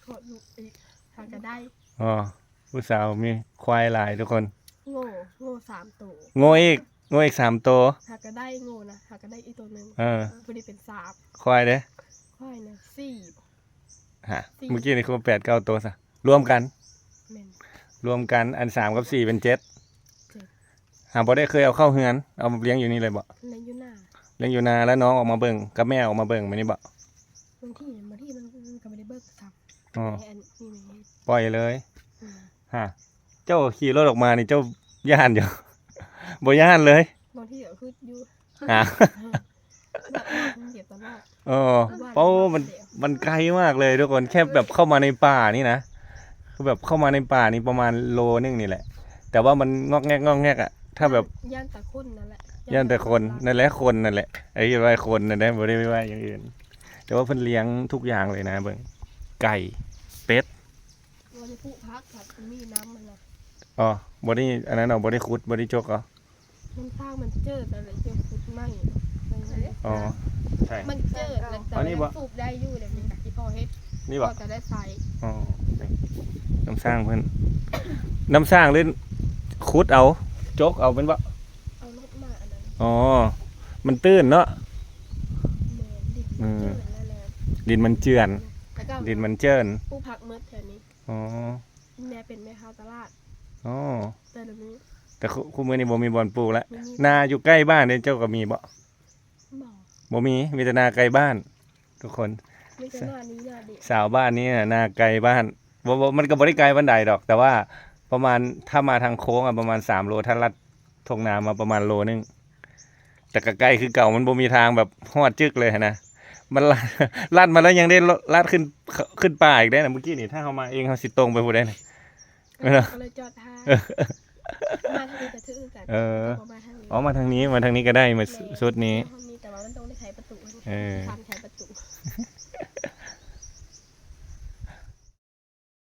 ລູກອີກ ຫາກໍໄດ້. ອໍ ຜູ້ສາວມີຄວາຍຫຼາຍທຸກຄົນ. ໂງ່ ໂງ່ສາມໂຕ. ໂງ່ອີກ ໂງ່ອີກສາມໂຕ. ຫາກໍໄດ້ໂງ່ນະ ຫາກໍໄດ້ອີກໂຕໜຶ່ງ. ເອີ ພໍດີເປັນສາມ. ຄວາຍເດ້? ຄວາຍນະສີ່. ຮະ ສີ່ ເມື່ອກີ້ນີ້ຄືວ່າແປດເກົ້າໂຕຊະ ລວມກັນ. ແມ່ນ ລວມກັນ ອັນສາມກັບສີ່ເປັນເຈັດ. ເຈັດ. ຫາບໍ່ໄດ້ເຄີຍເອົາເຂົ້າເຮືອນ ເອົາມາລ້ຽງຢູ່ນີ້ເລີຍບໍ? ລ້ຽງຢູ່ນາ. ລ້ຽງຢູ່ນາ ແລ້ວນ້ອງອອກມາເບິ່ງ ກັບແມ່ອອກມາເບິ່ງແບບນີ້ບໍ? ບາງທີ ບາງທີມັນກໍບໍ່ໄດ້ເບິ່ງຊ້ຳ. ອໍ ແມ່ອັນນີ້ແມ່ ປ່ອຍເລີຍ. ອືມ ຮະ ເຈົ້າຂີ່ລົດອອກມານີ້ເຈົ້າຢ້ານຢູ່ ບໍ່ຢ້ານເລີຍ? ບາງທີກໍຄຶດຢູ່. ຫາ ແບບວ່າມັນເຫຍບຕະຫຼອດ. ເອີ ເອີ ເປົ້າ ມັນ ມັນໄກມາກເລີຍທຸກຄົນ ແຄ່ແບບເຂົ້າມາໃນປ່ານີ້ນະ ຄືແບບເຂົ້າມາໃນປ່ານີ້ປະມານໂລໜຶ່ງນີ້ແຫຼະ ແຕ່ວ່າມັນງອກແງກ ງອກແງກອະ ຖ້າແບບ ຢ້ານ ຢ້ານແຕ່ຄົນນັ້ນແຫຼະ ຢ້ານແຕ່ຄົນນັ້ນແຫຼະ ຄົນນັ້ນແຫຼະ ໄອ້ທີ່ວ່າຄົນນັ້ນແຫຼະ ບໍ່ໄດ້ວ່າຢ່າງອື່ນ. ແຕ່ວ່າເພິ່ນລ້ຽງທຸກຢ່າງເລີຍນະ ເບິ່ງ ໄກ່ ເປັດ ວ່າຈະປູກຜັກ ຜັກມີນ້ຳຫັ້ນນະ. ອໍ ບໍ່ໄດ້ອັນນັ້ນເອົາ ບໍ່ໄດ້ຂຸດ ບໍ່ໄດ້ຈົກເອົາ. ນ້ຳສ້າງມັນເຈີດ ແລ້ວເຈົ້າຂຸດໃໝ່. ອໍ ໃຊ່ ມັນເຈີດ ແລ້ວ ອໍ ນີ້ບໍ? ສູບໄດ້ຢູ່ ແລ້ວນີ້ກໍຊິພໍເຮັດ ນີ້ບໍ? ພໍຈະໄດ້ໃຊ້. ອໍ ນີ້ນ້ຳສ້າງເພິ່ນ ນ້ຳສ້າງເລີຍຂຸດເອົາ ຈົກເອົາແມ່ນບໍ? ເອົາລົດມາອັນນັ້ນ. ອໍ ມັນຕື້ນເນາະ. ແມ່ນ ດິນມັນເຈີດ ອືມ ແລ້ວແຫຼະ ດິນມັນເຈື່ອນ ແລ້ວກໍ ດິນມັນເຈີດ ປູກຜັກໝົດແຖວນີ້. ອໍ ແມ່ເປັນແມ່ຄ້າຕະຫຼາດ. ອໍ ແຕ່ລະມື້ ແຕ່ ຄຸ ຄຸມື້ນີ້ບໍ່ມີບ່ອນປູກແລ້ວ. ບໍ່ມີ. ນາຢູ່ໃກ້ບ້ານເດ້ ເຈົ້າກໍມີບໍ່? ບໍ່ ບໍ່ມີ ມີແຕ່ນາໄກບ້ານທຸກຄົນ. ມີແຕ່ນານີ້ນາດຽວ. ສາວບ້ານນີ້ນະ ນາໄກບ້ານ ບໍ່ ບໍ່ ມັນກໍບໍ່ໄດ້ໄກປານໃດດອກ ແຕ່ວ່າປະມານ ຖ້າມາທາງໂຄ້ງອະ ປະມານສາມໂລ ຖ້າລັດທົ່ງນາມາປະມານໂລໜຶ່ງ. ແຕ່ກໍໄກຄືເກົ່າ ມັນບໍ່ມີທາງແບບຮອດຈຶກເລີຍຫັ້ນນະ. ມັນ ລັດ ລັດມາແລ້ວຍັງໄດ້ ລັດຂຶ້ນ ຂຶ້ນປ່າອີກເດ້ນະ. ເມື່ອກີ້ນີ້ຖ້າເຮົາມາເອງ ເຮົາຊິຕົງໄປຜູ້ໃດນະ? ເອີ ເນາະ ກໍເລີຍຈອດທາງ ເອີ ມາທາງນີ້ກໍຖືກຄືກັນ. ເອີ ແຕ່ວ່າມາທາງນີ້ ອໍ ມາທາງນີ້ ມາທາງນີ້ກໍໄດ້ ມາ ແມ່ນ ສຸດນີ້ ມາທາງນີ້ ແຕ່ວ່າມັນຕ້ອງໄດ້ໄຂປະຕູ. ເອີ ຂ້າມໄຂປະຕູ.